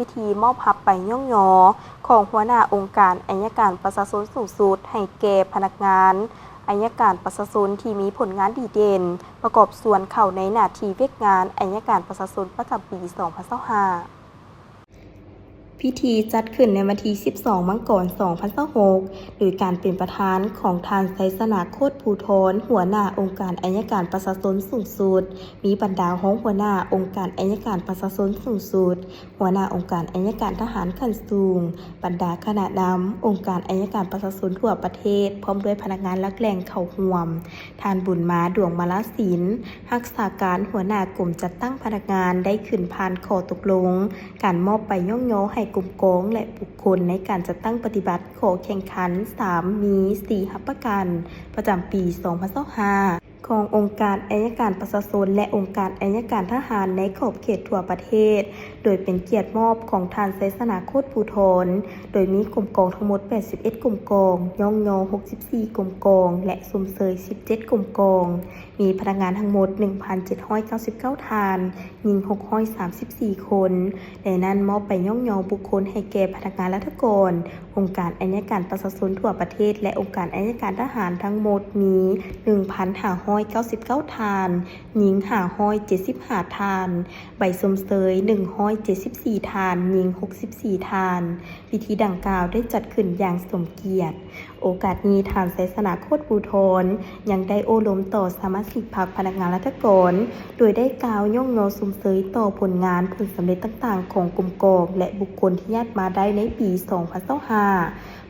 ພິທີມອບຮັບໃບຍ້ອງຍໍຂອງຫົວໜ້າອົງການໄອຍະການປະຊາຊົນສູງສຸດ ໃຫ້ແກ່ພະນັກງານໄອຍະການປະຊາຊົນທີ່ມີຜົນງານດີເດັ່ນ ປະກອບສ່ວນເຂົ້າໃນໜ້າທີ່ວຽກງານໄອຍະການປະຊາຊົນປະຈຳປີສອງພັນຊາວຫ້າ. ພິທີຈັດຂຶ້ນໃນວັນທີສິບສອງ ມັງກອນ ສອງພັນຊາວຫົກ ໂດຍການເປັນປະທານຂອງທ່ານ ໄຊຊະນະ ໂຄດພູທອນ ຫົວໜ້າອົງການໄອຍະການປະຊາຊົນສູງສຸດ, ມີບັນດາຮອງຫົວໜ້າອົງການໄອຍະການປະຊາຊົນສູງສຸດ, ຫົວໜ້າອົງການໄອຍະການທະຫານຂັ້ນສູງ, ບັນດາຄະນະນຳອົງການໄອຍະການປະຊາຊົນທົ່ວປະເທດ ພ້ອມດ້ວຍພະນັກງານຫຼັກແຫຼ່ງເຂົ້າຮ່ວມ. ທ່ານ ບຸນມາ ດວງມາລາສິນ ຮັກສາການຫົວໜ້າກົມຈັດຕັ້ງພະນັກງານ ໄດ້ຂຶ້ນຜ່ານຂໍ້ຕົກລົງການມອບໃບຍ້ອງຍໍໃຫ້ກົມກອງ ແລະ ບຸກຄົນໃນການຈັດຕັ້ງປະຕິບັດຂໍ້ແຂ່ງຂັນສາມມີ ສີ່ຮັບປະກັນ ປະຈຳປີສອງພັນຊາວຫ້າ ຂອງອົງການໄອຍະການປະຊາຊົນ ແລະ ອົງການໄອຍະການທະຫານໃນຂອບເຂດທົ່ວປະເທດ, ໂດຍເປັນກຽດມອບຂອງທ່ານ ໄຊຊະນະ ໂຄດພູທອນ, ໂດຍມີກົມກອງທັງໝົດ ແປດສິບເອັດ ກົມກອງ, ຍ້ອງຍໍ ຫົກສິບສີ່ ກົມກອງ ແລະ ຊົມເຊີຍ ສິບເຈັດ ກົມກອງ, ມີພະນັກງານທັງໝົດ ໜຶ່ງພັນເຈັດຮ້ອຍເກົ້າສິບເກົ້າ ທ່ານ, ຍິງ ຫົກຮ້ອຍສາມສິບສີ່ ຄົນ. ໃນນັ້ນ ມອບໃບຍ້ອງຍໍບຸກຄົນໃຫ້ແກ່ພະນັກງານລັດຖະກອນ, ອົງການໄອຍະການປະຊາຊົນທົ່ວປະເທດ ແລະ ອົງການໄອຍະການທະຫານທັງໝົດມີ ໜຶ່ງພັນຫ້າຮ້ອຍເກົ້າສິບເກົ້າ ທ່ານ, ຍິງ ຫ້າຮ້ອຍເຈັດສິບຫ້າ ທ່ານ, ໃບຊົມເຊີຍ ໜຶ່ງຮ້ອຍເຈັດສິບສີ່ ທ່ານ, ຍິງ ຫົກສິບສີ່ ທ່ານ. ພິທີດັ່ງກ່າວໄດ້ຈັດຂຶ້ນຢ່າງສົມກຽດ. ໂອກາດນີ້ ທ່ານ ໄຊຊະນະ ໂຄດພູທອນ ຍັງໄດ້ໂອ້ລົມຕໍ່ສະມາຊິກພັກພະນັກງານລັດຖະກອນ ໂດຍໄດ້ກ່າວຍ້ອງຍໍຊົມເຊີຍຕໍ່ຜົນງານຜົນສຳເລັດຕ່າງໆຂອງກົມກອງ ແລະ ບຸກຄົນທີ່ຍາດມາໄດ້ໃນປີສອງພັນຊາວຫ້າ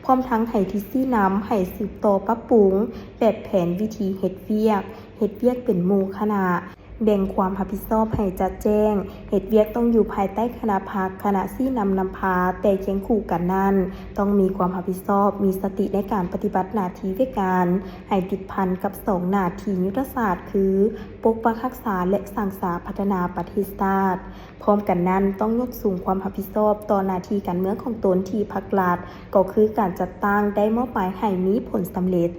ພ້ອມທັງໃຫ້ທິດຊີ້ນຳໃຫ້ສືບຕໍ່ປັບປຸງແບບແຜນວິທີເຮັດວຽກ, ເຮັດວຽກເປັນໝູ່ຄະນະ, ແບ່ງຄວາມຮັບຜິດຊອບໃຫ້ຈະແຈ້ງ, ເຮັດວຽກຕ້ອງຢູ່ພາຍໃຕ້ຄະນະພັກ, ຄະນະຊີ້ນຳນຳພາ, ແຕ່ຄຽງຄູ່ກັນນັ້ນ ຕ້ອງມີຄວາມຮັບຜິດຊອບ, ມີສະຕິໃນການປະຕິບັດໜ້າທີ່ວຽກງານ ໃຫ້ຕິດພັນກັບສອງໜ້າທີ່ຍຸດທະສາດ ຄື ປົກປັກຮັກສາ ແລະ ສ້າງສາພັດທະນາປະເທດຊາດ. ພ້ອມກັນນັ້ນ ຕ້ອງຍົກສູງຄວາມຮັບຜິດຊອບຕໍ່ໜ້າທີ່ການເມືອງຂອງຕົນທີ່ພັກລັດ ກໍຄືການຈັດຕັ້ງໄດ້ມອບໝາຍໃຫ້ມີຜົນສຳເລັດ.